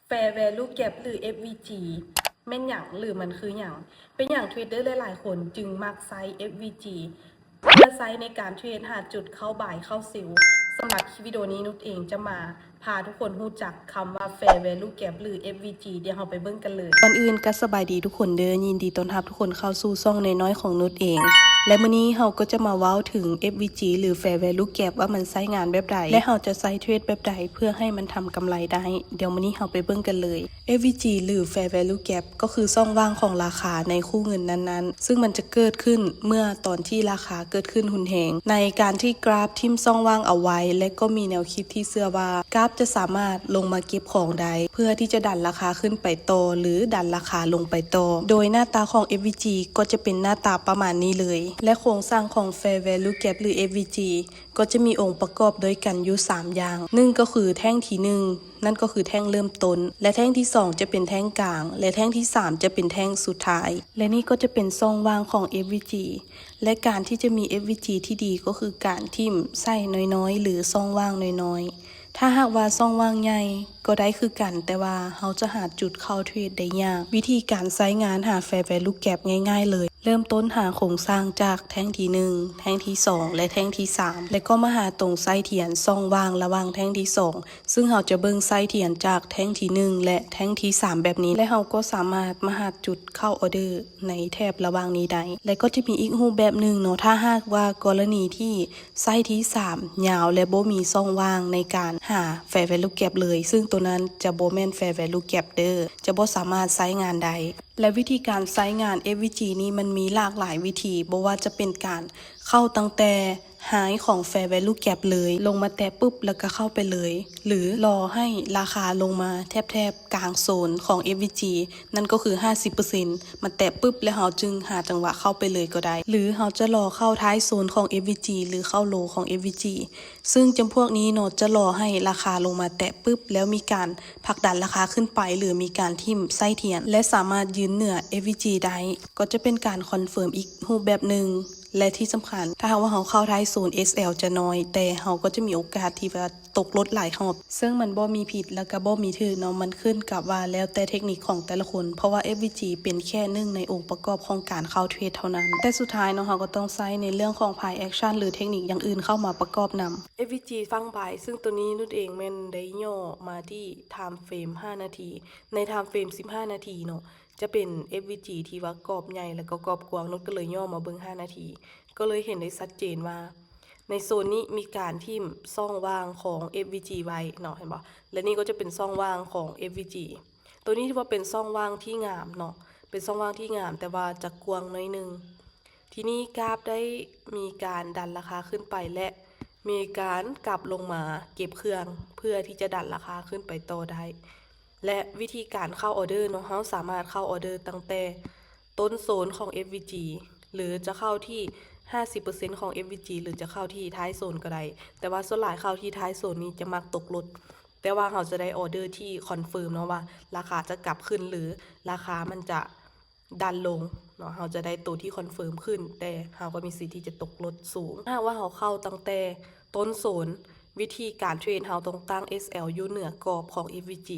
Fair Value Gap ຫຼື FVG ແມ່ນຫຍັງ ຫຼື ມັນຄືຫຍັງ? ເປັນຫຍັງເທຣດເດີຫຼາຍໆຄົນຈຶ່ງມັກໃຊ້ FVG ເພື່ອໃຊ້ໃນການເທຣດຫາຈຸດເຂົ້າບາຍເຂົ້າເຊວ? ສຳລັບຄລິບວິດີໂອນີ້ ນຸດເອງຈະມາພາທຸກຄົນຮູ້ຈັກຄຳວ່າ Fair Value Gap ຫຼື FVG. ດຽວເຮົາໄປເບິ່ງກັນເລີຍ. ກ່ອນອື່ນກໍສະບາຍດີທຸກຄົນເດີ, ຍິນດີຕ້ອນຮັບທຸກຄົນເຂົ້າສູ່ຊ່ອງນ້ອຍໆຂອງນຸດເອງ. ແລະ ມື້ນີ້ເຮົາກໍຈະມາເວົ້າເຖິງ FVG ຫຼື Fair Value Gap ວ່າມັນໃຊ້ງານແບບໃດ ແລະ ເຮົາຈະໃຊ້ເທຣດແບບໃດເພື່ອໃຫ້ມັນທຳກຳໄລໄດ້. ດຽວມື້ນີ້ເຮົາໄປເບິ່ງກັນເລີຍ. FVG ຫຼື Fair Value Gap ກໍຄືຊ່ອງວ່າງຂອງລາຄາໃນຄູ່ເງິນນັ້ນໆ, ຊຶ່ງມັນຈະເກີດຂຶ້ນເມື່ອຕອນທີ່ລາຄາເກີດຂຶ້ນຮຸນແຮງ. ໃນການທີ່ກຣາຟຖິ້ມຊ່ອງວ່າງເອົາໄວ້ ແລະ ກໍມີແນວຄິດທີ່ເຊື່ອວ່າກຣາຟຈະສາມາດລົງມາເກັບຂອງໄດ້ ເພື່ອທີ່ຈະດັນລາຄາຂຶ້ນໄປຕໍ່ ຫຼື ດັນລາຄາລົງໄປຕໍ່. ໂດຍໜ້າຕາຂອງ FVG ກໍຈະເປັນໜ້າຕາປະມານນີ້ເລີຍ ແລະ ໂຄງສ້າງຂອງ Fair Value Gap ຫຼື FVG ກໍຈະມີອົງປະກອບດ້ວຍກັນຢູ່ສາມຢ່າງ. ໜຶ່ງ ກໍຄືແທ່ງທີໜຶ່ງ ນັ້ນກໍຄືແທ່ງເລີ່ມຕົ້ນ ແລະ ແທ່ງທີສອງຈະເປັນແທ່ງກາງ ແລະ ແທ່ງທີສາມຈະເປັນແທ່ງສຸດທ້າຍ. ແລະ ນີ້ກໍຈະເປັນຊ່ອງວ່າງຂອງ FVG ແລະ ການທີ່ຈະມີ FVG ທີ່ດີກໍຄືການຖິ້ມໃສ່ນ້ອຍໆ ຫຼື ຊ່ອງວ່າງນ້ອຍໆ. ຖ້າຫາກວ່າຊ່ອງວ່າງໃຫຍ່ກໍໄດ້ຄືກັນ, ແຕ່ວ່າເຮົາຈະຫາຈຸດເຂົ້າເທຣດໄດ້ຍາກ. ວິທີການໃຊ້ງານຫາ Fair Value Gap ງ່າຍໆເລີຍ. ເລີ່ມຕົ້ນຫາໂຄງສ້າງຈາກແທ່ງທີໜຶ່ງ, ແທ່ງທີສອງ ແລະ ແທ່ງທີສາມ ແລະ ກໍມາຫາຕົງໄສ້ທຽນຊ່ອງວ່າງລະຫວ່າງແທ່ງທີສອງ, ຊຶ່ງເຮົາຈະເບິ່ງໄສ້ທຽນຈາກແທ່ງທີໜຶ່ງ ແລະ ແທ່ງທີສາມແບບນີ້ ແລະ ເຮົາກໍສາມາດມາຫາຈຸດເຂົ້າອອເດີໃນແຖບລະຫວ່າງນີ້ໄດ້. ແລະ ກໍຈະມີອີກຮູບແບບໜຶ່ງເນາະ, ຖ້າຫາກວ່າກໍລະນີທີ່ໄສ້ທີສາມຍາວ ແລະ ບໍ່ມີຊ່ອງວ່າງໃນການຫາ Fair Value Gap ເລີຍ, ຊຶ່ງໂຕນັ້ນຈະບໍ່ແມ່ນ Fair Value Gap ເດີ, ຈະບໍ່ສາມາດໃຊ້ງານໄດ້. ແລະ ວິທີການໃຊ້ງານ FVG ນີ້ມັນມີຫຼາກຫຼາຍວິທີ, ບໍ່ວ່າຈະເປັນການເຂົ້າຕັ້ງແຕ່ High ຂອງ Fair Value Gap ເລີຍ, ລົງມາແຕະປຶບ ແລ້ວກໍເຂົ້າໄປເລີຍ ຫຼື ລໍໃຫ້ລາຄາລົງມາແທບໆກາງໂຊນຂອງ FVG ນັ້ນກໍຄືຫ້າສິບເປີເຊັນ ມາແຕະປຶບ ແລ້ວເຮົາຈຶ່ງຫາຈັງຫວະເຂົ້າໄປເລີຍກໍໄດ້, ຫຼື ເຮົາຈະລໍເຂົ້າທ້າຍໂຊນຂອງ FVG ຫຼື ເຂົ້າ Low ຂອງ FVG ຊຶ່ງຈຳພວກນີ້ເນາະ ຈະລໍໃຫ້ລາຄາລົງມາແຕະປຶບ ແລ້ວມີການຜັກດັນລາຄາຂຶ້ນໄປ ຫຼື ມີການຖິ້ມໄສ້ທຽນ ແລະ ສາມາດຢືນເໜືອ FVG ໄດ້, ກໍຈະເປັນການ confirm ອີກຮູບແບບໜຶ່ງ. ແລະ ທີ່ສຳຄັນ ຖ້າຫາກວ່າເຮົາເຂົ້າທ້າຍໂຊນ SL ຈະໜ້ອຍ, ແຕ່ເຮົາກໍຈະມີໂອກາດທີ່ວ່າຕົກລົດຫຼາຍຮອບ, ເຊິ່ງມັນບໍ່ມີຜິດ ແລ້ວກໍບໍ່ມີຖືກເນາະ, ມັນຂຶ້ນກັບວ່າແລ້ວແຕ່ເທັກນິກຂອງແຕ່ລະຄົນ, ເພາະວ່າ FVG ເປັນແຄ່ໜຶ່ງໃນອົງປະກອບຂອງການເຂົ້າເທຣດເທົ່ານັ້ນ. ແຕ່ສຸດທ້າຍເນາະ, ເຮົາກໍຕ້ອງໃຊ້ໃນເລື່ອງຂອງ Price Action ຫຼື ເທັກນິກຢ່າງອື່ນເຂົ້າມາປະກອບນຳ. FVG ຝັ່ງ Buy ຊຶ່ງໂຕນີ້ນຸດເອງແມ່ນໄດ້ຫຍໍ້ມາທີ່ Time Frame ຫ້ານາທີ, ໃນ Time Frame ສິບຫ້ານາທີເນາະ, ຈະເປັນ FVG ທີ່ວ່າກອບໃຫຍ່ ແລ້ວກໍກອບກວ້າງ, ນຸດກໍເລີຍຫຍໍ້ມາເບິ່ງຫ້ານາທີ, ກໍເລີຍເຫັນໄດ້ຊັດເຈນວ່າ ໃນໂຊນນີ້ມີການຖິ້ມຊ່ອງວ່າງຂອງ FVG ໄວ້ເນາະ, ເຫັນບໍ່? ແລະ ນີ້ກໍຈະເປັນຊ່ອງວ່າງຂອງ FVG. ໂຕນີ້ຖືວ່າເປັນຊ່ອງວ່າງທີ່ງາມເນາະ, ເປັນຊ່ອງວ່າງທີ່ງາມ ແຕ່ວ່າຈະກວ້າງໜ້ອຍໜຶ່ງ. ທີນີ້ກາບໄດ້ມີການດັນລາຄາຂຶ້ນໄປ ແລະ ມີການກັບລົງມາເກັບເຄື່ອງ ເພື່ອທີ່ຈະດັນລາຄາຂຶ້ນໄປຕໍ່ໄດ້. ແລະ ວິທີການເຂົ້າອອເດີເນາະ, ເຮົາສາມາດເຂົ້າອອເດີຕັ້ງແຕ່ຕົ້ນໂຊນຂອງ FVG ຫຼືຈະເຂົ້າທີ່ຫ້າສິບເປີເຊັນຂອງ FVG ຫຼືຈະເຂົ້າທີ່ທ້າຍໂຊນກໍໄດ້, ແຕ່ວ່າສ່ວນຫຼາຍເຂົ້າທີ່ທ້າຍໂຊນນີ້ຈະມັກຕົກລົດ, ແຕ່ວ່າເຮົາຈະໄດ້ອອເດີທີ່ confirm ເນາະ ວ່າລາຄາຈະກັບຂຶ້ນ ຫຼືລາຄາມັນຈະ ດັນລົງເນາະ, ເຮົາຈະໄດ້ໂຕທີ່ confirm ຂຶ້ນ, ແຕ່ເຮົາກໍມີສິດທີ່ຈະຕົກລົດສູງ. ຖ້າຫາກວ່າເຮົາເຂົ້າຕັ້ງແຕ່ຕົ້ນໂຊນ, ວິທີການເທຣດເຮົາຕ້ອງຕັ້ງ SL ຢູ່ເໜືອກອບຂອງ FVG.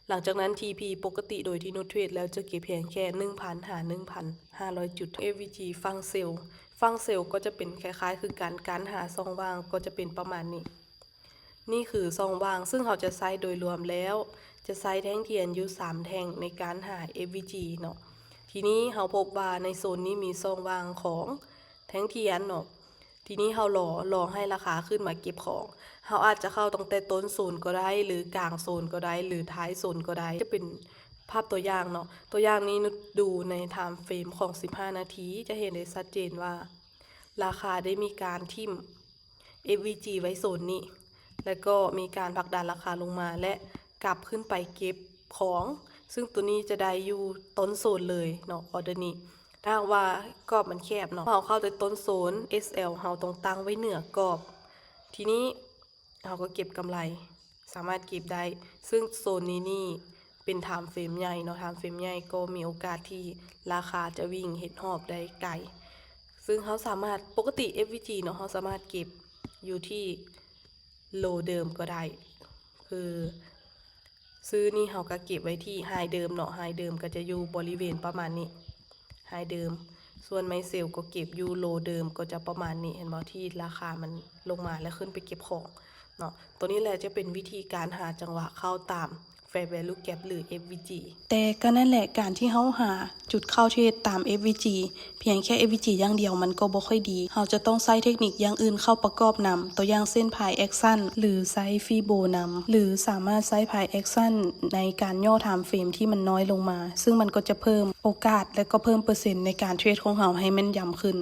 ຫຼັງຈາກນັ້ນ TP ປົກກະຕິໂດຍທີ່ນຸດເທຣດແລ້ວຈະເກັບພຽງແຄ່ໜຶ່ງພັນຫາໜຶ່ງພັນຫ້າຮ້ອຍຈຸດ. FVG ຝັ່ງເຊວ, ຝັ່ງເຊວກໍຈະເປັນຄ້າຍໆຄືກັນ, ການຫາຊ່ອງວ່າງກໍຈະເປັນປະມານນີ້. ນີ້ຄືຊ່ອງວ່າງ, ຊຶ່ງເຮົາຈະໃຊ້ໂດຍລວມແລ້ວ ຈະໃຊ້ແທ່ງທຽນຢູ່ສາມແທ່ງໃນການຫາ FVG ເນາະ. ທີນີ້ເຮົາພົບວ່າໃນໂຊນນີ້ມີຊ່ອງວ່າງຂອງແທ່ງທຽນເນາະ. ທີນີ້ເຮົາລໍ, ລໍໃຫ້ລາຄາຂຶ້ນມາເກັບຂອງ. ເຮົາອາດຈະເຂົ້າຕັ້ງແຕ່ຕົ້ນໂຊນກໍໄດ້ ຫຼືກາງໂຊນກໍໄດ້ ຫຼືທ້າຍໂຊນກໍໄດ້. ຈະເປັນພາບຕົວຢ່າງເນາະ. ຕົວຢ່າງນີ້ນຸດດູໃນ time frame ຂອງສິບຫ້ານາທີ ຈະເຫັນໄດ້ຊັດເຈນວ່າລາຄາໄດ້ມີການຖິ້ມ FVG ໄວ້ໂຊນນີ້ ແລະກໍມີການຜັກດັນລາຄາລົງມາ ແລະກັບຂຶ້ນໄປເກັບຂອງ, ຊຶ່ງໂຕນີ້ຈະໄດ້ຢູ່ຕົ້ນໂຊນເລີຍເນາະ ອອເດີນີ້. ຖ້າຫາກວ່າກອບມັນແຄບເນາະ, ເຮົາເຂົ້າແຕ່ຕົ້ນໂຊນ, SL ເຮົາຕ້ອງຕັ້ງໄວ້ເໜືອກອບ. ທີນີ້ເຮົາກໍເກັບກຳໄລ, ສາມາດເກັບໄດ້, ຊຶ່ງໂຊນນີ້ນີ້ເປັນ time frame ໃຫຍ່ເນາະ, time frame ໃຫຍ່ກໍມີໂອກາດທີ່ລາຄາຈະວິ່ງເຮັດຮອບໄດ້ໄກ. ຊຶ່ງເຮົາສາມາດ, ປົກກະຕິ FVG ເນາະ, ເຮົາສາມາດເກັບຢູ່ທີ່ low ເດີມກໍໄດ້, ຄື ຊື້ນີ້ເຮົາກໍເກັບໄວ້ທີ່ໄຮເດີມເນາະ ໄຮເດີມກໍຈະຢູ່ບໍລິເວນປະມານນີ້ ໄຮເດີມ ສ່ວນໄມເຊວກໍເກັບຢູ່ໂລເດີມ ກໍຈະປະມານນີ້ ເຫັນບໍ່ ທີ່ລາຄາມັນລົງມາ ແລ້ວຂຶ້ນໄປເກັບຂອງເນາະ. ໂຕນີ້ແຫຼະຈະເປັນວິທີການຫາຈັງຫວະເຂົ້າຕາມ Fair Value Gap ຫຼື FVG. ແຕ່ກໍນັ້ນແຫຼະ ການທີ່ເຮົາຫາຈຸດເຂົ້າເທຣດຕາມ FVG ພຽງແຄ່ FVG ຢ່າງດຽວມັນກໍບໍ່ຄ່ອຍດີ. ເຮົາຈະຕ້ອງໃຊ້ເທັກນິກຢ່າງອື່ນເຂົ້າປະກອບນຳ, ຕົວຢ່າງເຊັ່ນ Price Action ຫຼື ໃຊ້ Fibo ນຳ ຫຼື ສາມາດໃຊ້ Price Action ໃນການຫຍໍ້ Time Frame ທີ່ມັນນ້ອຍລົງມາ, ຊຶ່ງມັນກໍຈະເພີ່ມໂອກາດ ແລະ ກໍເພີ່ມເປີເຊັນໃນການເທຣດຂອງເຮົາໃຫ້ແມ່ນຢຳຂຶ້ນ.